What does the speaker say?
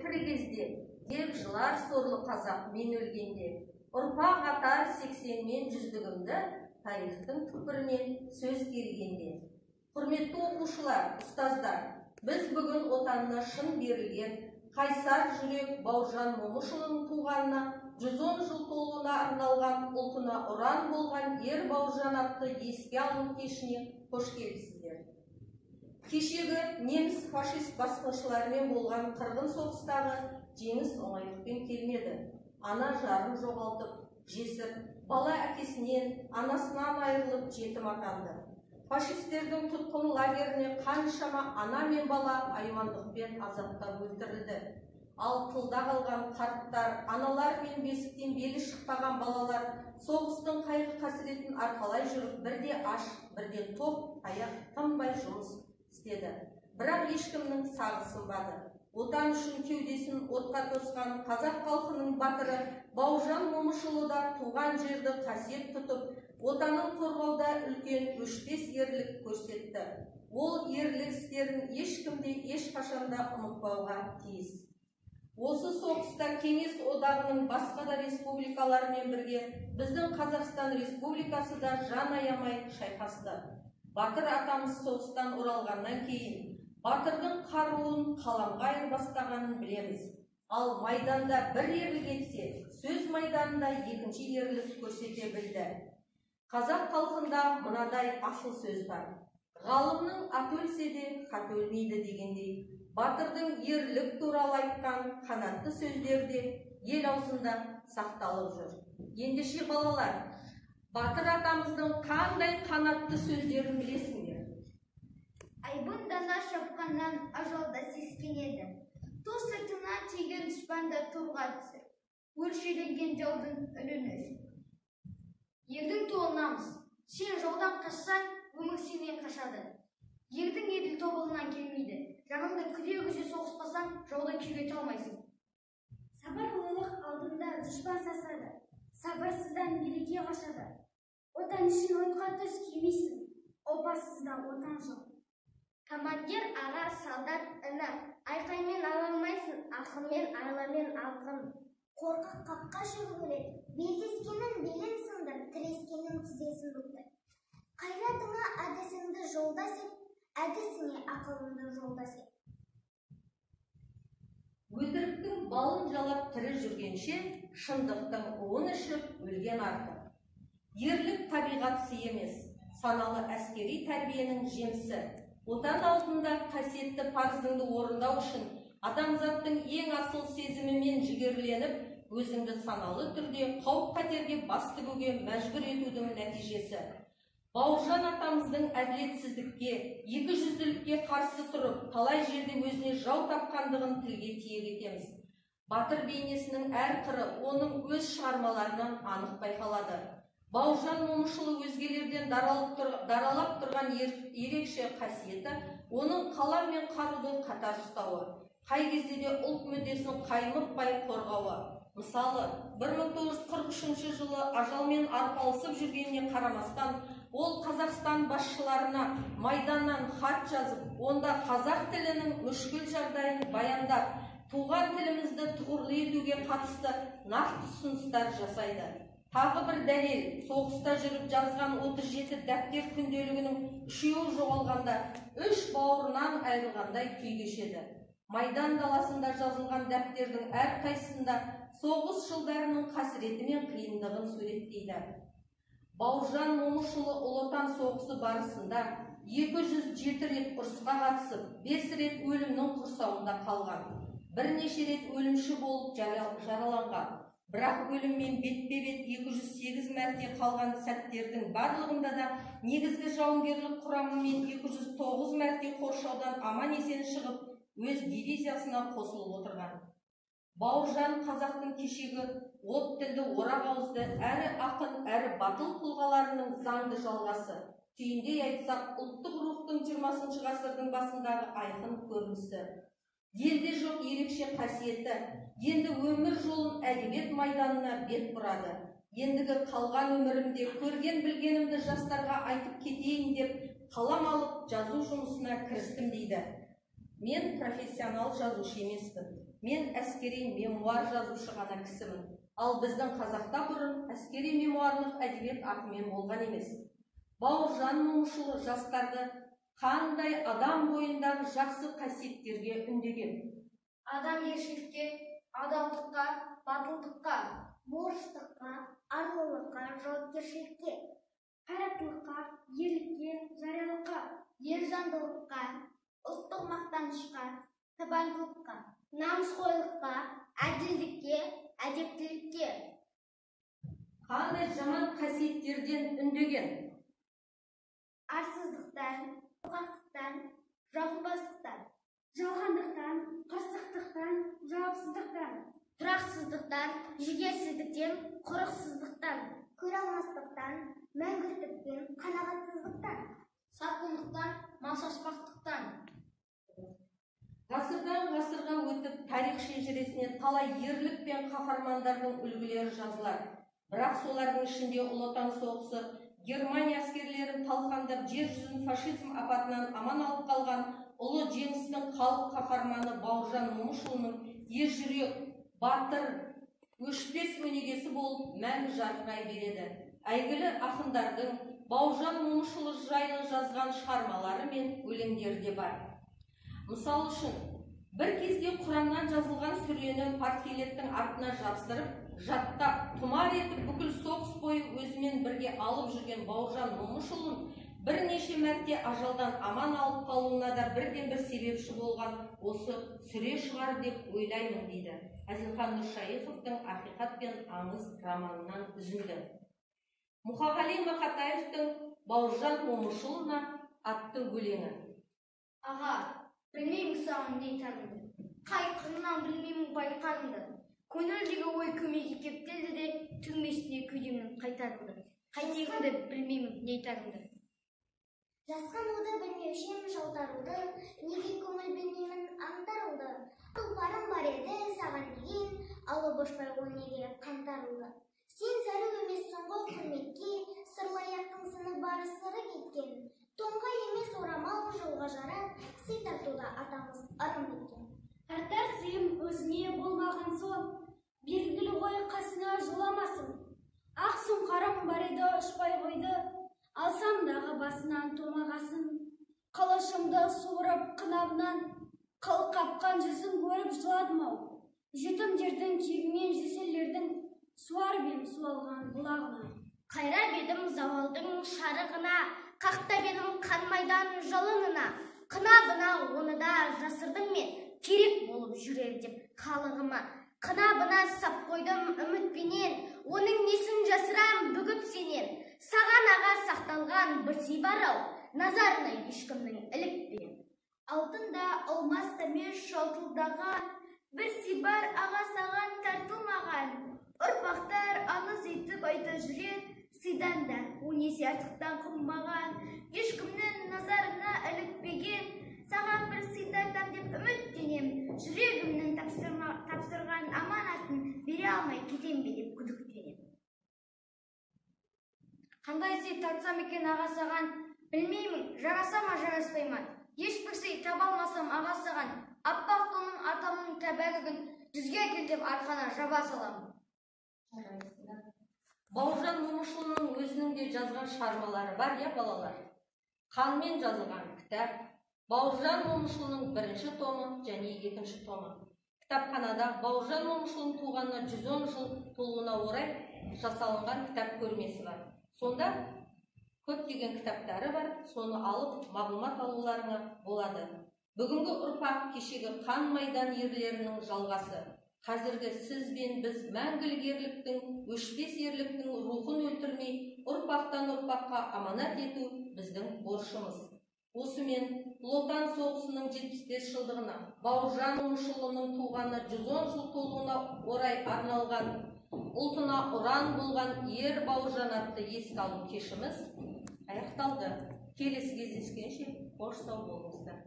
тірі кезде, деп жылар сорлы қазақ мен өлгенде. Ұрпақ атар 80-мен жүздігімді, тарихтың түкпірінен сөз келгенде. Құрметті оқушылар, ұстаздар, біз бүгін отанына шын берілген қайсар жүрек Бауыржан Момышұлының туғанына 110 жыл толуына арналған ұлтына ұран болған ер Бауыржан атты еске алу кешіне қош келіпсіздер. Кешегі неміс фашист басқыншыларымен болған қырғын соғыстағы жеңіс оңайлықпен келмеді. Ана жарын жоғалтып, жесір, бала әкесінен, анасынан айырылып жетім атанды. Фашистердің тұтқын лагеріне қаншама ана мен бала айуандықпен азаптап өлтірілді. Ал тылда қалған қарттар, аналар мен бесіктен белі шықпаған балалар соғыстың қайғы қасіретін арқалай жүріп, бірде аш, бірде тоқ, аяқ тынбай жұмыс істеді. Бірақ ешкімнің сағы сынбады. Отан үшін кеудесін отқа тосқан қазақ халқының батыры Бауыржан Момышұлы да туған жерді қасиет тұтып, отанын қорғауда үлкен өшпес ерлік көрсетті. Ол ерлік істерін ешкім де ешқашанда ұмытпауға тиіс. Осы соғыста Кеңес Одағының басқа да республикаларымен бірге біздің Қазақстан Республикасы да жан аямай шайқасты. Батыр атамыз соғыстан оралғаннан кейін батырдың қаруын қаламға айырбастағанын білеміз. Ал майданда бір ерлік етсе, сөз майданында екінші ерлік көрсете білді. Қазақ халқында мынадай асыл сөз бар. Ғалымның аты өлсе де хаты өлмейді дегендей, батырдың ерлік туралы айтқан қанатты сөздер де ел аузында сақталып жүр. Ендеше балалар, батыр атамыздың қандай қанатты сөздерін білесіңдер? Айбын дана шапқаннан ажалда сескенеді. Ту сыртына тиген дұшпан да торға түсір. Өршеленген жаудың үнін үзіп. Ердің туы намыс. Сен жаудан қашсаң, өмір сенен қашады. Ердің еділ тобығынан келмейді. Жаныңды күде-күзе соғыспасаң, жауды күйге алмайсың. Сабырлылық алдында дұшпан сасады. Сабырсыздан береке қашады. Отан үшін отқа түс күймейсің. Опасызда отан жоқ. Командир аға, солдат іні. Айқаймен ала алмайсың, ақылмен, айламен алғын. Қорқақ қапқа шығып өледі. Белдескеннің белін сындыр, тірескеннің тізесін бүктір. Қайратыңа әдісіңді жолдас ет, әдісіңе ақылыңды жолдас ет. Өтіріктің балын жалап тірі жүргенше, шындықтың уын ішіп өлген артық. Ерлік табиғат сыйы емес, саналы әскери тәрбиенің жемісі. Отан алдында қасиетті парызыңды орындау үшін адамзаттың ең асыл сезімімен жігерленіп, өзіңді саналы түрде қауіп-қатерге бас тігуге мәжбүр етудің нәтижесі. Бауыржан атамыздың әділетсіздікке, екіжүзділікке қарсы тұрып, талай жерде өзіне жау тапқандығын тілге тиек етеміз. Батыр бейнесінің әр қыры оның өз шығармаларынан анық байқалады. Бауыржан Момышұлы өзгелерден даралап тұрған ерекше қасиеті оның қалам мен қаруды қатар ұстауы, қай кезде де ұлт мүддесін қаймықпай қорғауы. Мысалы, 1943 жылы ажалмен арпалысып жүргеніне қарамастан, ол Қазақстан басшыларына майданнан хат жазып, онда қазақ тілінің мүшкіл жағдайын баяндап, туған тілімізді тұғырлы етуге қатысты нақты ұсыныстар жасайды. Тағы бір дәлел, соғыста жүріп жазған 37 дәптер күнделігінің үшеуі жоғалғанда, үш бауырынан айырылғандай күй кешеді. Майдан даласында жазылған дәптердің әрқайсысында соғыс жылдарының қасіреті мен қиындығын суреттейді. Бауыржан Момышұлы Ұлы Отан соғысы барысында 207 рет ұрысқа қатысып, 5 рет өлімнің құрсауында қалған, бірнеше рет өлімші болып жараланған. Бірақ өліммен бетпе-бет 208 мәрте қалған сәттердің барлығында да негізгі жауынгерлік құрамымен 209 мәрте қоршаудан аман-есен шығып, өз дивизиясына қосылып отырған. Бауыржан қазақтың кешегі от тілді орақ ауызды әрі ақын, әрі батыл тұлғаларының заңды жалғасы. Түйіндей айтсақ, ұлттық рухтың 20 ғасырдың басындағы айқын көрінісі. Елде жоқ ерекше қасиеті, енді өмір жолын әдебиет майданына бет бұрады. Ендігі қалған өмірімде көрген білгенімді жастарға айтып кетейін деп қалам алып жазу жұмысына кірістім дейді. Мен профессионал жазушы емеспін. Мен әскери мемуар жазушы ғана кісімін. Ал біздің қазақта бұрын әскери мемуарлық әдебиет атымен болған емес. Бауыржан Момышұлы жастарды қандай адам бойындағы жақсы қасиеттерге үндеген? Адамгершілікке, адалдыққа, батылдыққа, борыштыққа, арлылыққа, жауапкершілікке, қайраттылыққа, ерлікке, жариялыққа, ержандылыққа, ұлттық мақтанышқа, табандылыққа, намысқойлыққа, әділдікке, әдептілікке. Қандай жаман қасиеттерден үндеген? Арсыздықтан, қорқақтықтан, жағымпаздықтан, жалғандықтан, қырсықтықтан, жауапсыздықтан, тұрақсыздықтан, жігерсіздіктен, құрықсыздықтан, көре алмастықтан, мәңгүрттіктен, қанағатсыздықтан, сатқындықтан, масаспақтықтан. Ғасырдан ғасырға өтіп, тарих шежіресіне талай ерлік пен қаһармандардың үлгілері жазылар. Бірақ солардың ішінде Ұлы Отан соғысы Германия әскерлерін талқандап, жер жүзін фашизм апатынан аман алып қалған ұлы жеңістің халық қаһарманы Бауыржан Момышұлының ержүрек, батыр, өшпес өнегесі болып мәңгі жарқырай береді. Әйгілі ақындардың Бауыржан Момышұлы жайлы жазған шығармалары мен өлеңдері де бар. Мысал үшін, бір кезде Құраннан жазылған сүрені портфелеттің артына жапсырып, жаттап, тұмар етіп бүкіл соғыс бойы өзімен бірге алып жүрген Бауыржан Момышұлын бірнеше мәрте ажалдан аман алып қалуына да бірден-бір себепші болған осы сүре шығар деп ойлаймын, дейді Әзілхан Нұршайықовтың «Ақиқат пен аңыз» романынан үзінді. Мұқағали Мақатаевтың Бауыржан Момышұлына атты өлеңі. Аға, білмеймін саған не айтарымды, қай қырынан білмеймін байқарымды. Көңілдегі ой көмейге кептелді де, түрмесіне кеудемнің қайтарылды. Қайтегімді білмеймін не айтарымды. Жасқануды білмеуші ем жалтаруды, неге көңіл білмеймін аңтарылды. Тұлпарым бар еді саған деген, алып ұшпай ол неге қаңтарылды. Сен зәру емессің ғой құрметке, сырлы аяқтың сыны бар сыры кеткен. Тоңға емес орамал жолға жарап, сый тартуда атамыз ырым еткен. Тартар сыйым өзіңе болмаған соң, белгілі ғой қасына жоламасын. Ақ сұңқарым бар еді ұшпай қойды, алсам дағы басынан томағасын. Қылышымды суырып қынабынан, қыл қапқан жүзін көріп жыладым-ау. Жетімдердің кегімен жесірлердің суарып ем суалған бұлағына. Қайрап едім зауалдың шарығына, қақтап едім қан майдан жалынына. Қынабына оны да жасырдым мен, керек болып жүрер деп халығыма. Қынабына сап қойдым үмітпенен, оның несін жасырам бүгіп сенен. Саған аға сақталған бір сый бар-ау, назарына ешкімнің ілікпеген. Алтын да алмас та емес жалтылдаған, бір сый бар аға саған тартылмаған. Ұрпақтар аңыз етіп айта жүрер, сыйдан да он есе артықтан қыммаған. Ешкімнің назарына ілікпеген, саған бір сый тартам деп үміттенем. Жүрегімнің тапсырған аманатын бере алмай кетем бе деп күдіктенем. Қандай сый тартсам екен аға саған, білмеймін, жараса ма жараспай ма. Ешбір сый таба алмасам аға саған, аппақ тоның атамның тәбәрігін жүзге әкел деп арқана жаба саламын. Бауыржан Момышұлының өзінің де жазған шығармалары бар, я балалар. Қанмен жазылған кітап, Бауыржан Момышұлының бірінші томы және екінші томы. Кітапханада Бауыржан Момышұлының туғанына 110 жыл толуына орай жасалынған кітап көрмесі бар. Сонда көптеген кітаптары бар, соны алып мағлұмат алуларыңа болады. Бүгінгі ұрпақ кешегі қан майдан ерлерінің жалғасы. Қазіргі сіз бен біз мәңгілік ерліктің, өшпес ерліктің рухын өлтірмей, ұрпақтан ұрпаққа аманат ету біздің борышымыз. Осымен Ұлы Отан соғысының 75 жылдығына, Бауыржан Момышұлының туғанына 110 жыл толуына орай арналған ұлтына ұран болған ер Бауыржан атты еске алу кешіміз аяқталды. Келесі кездескенше қош сау болыңыздар.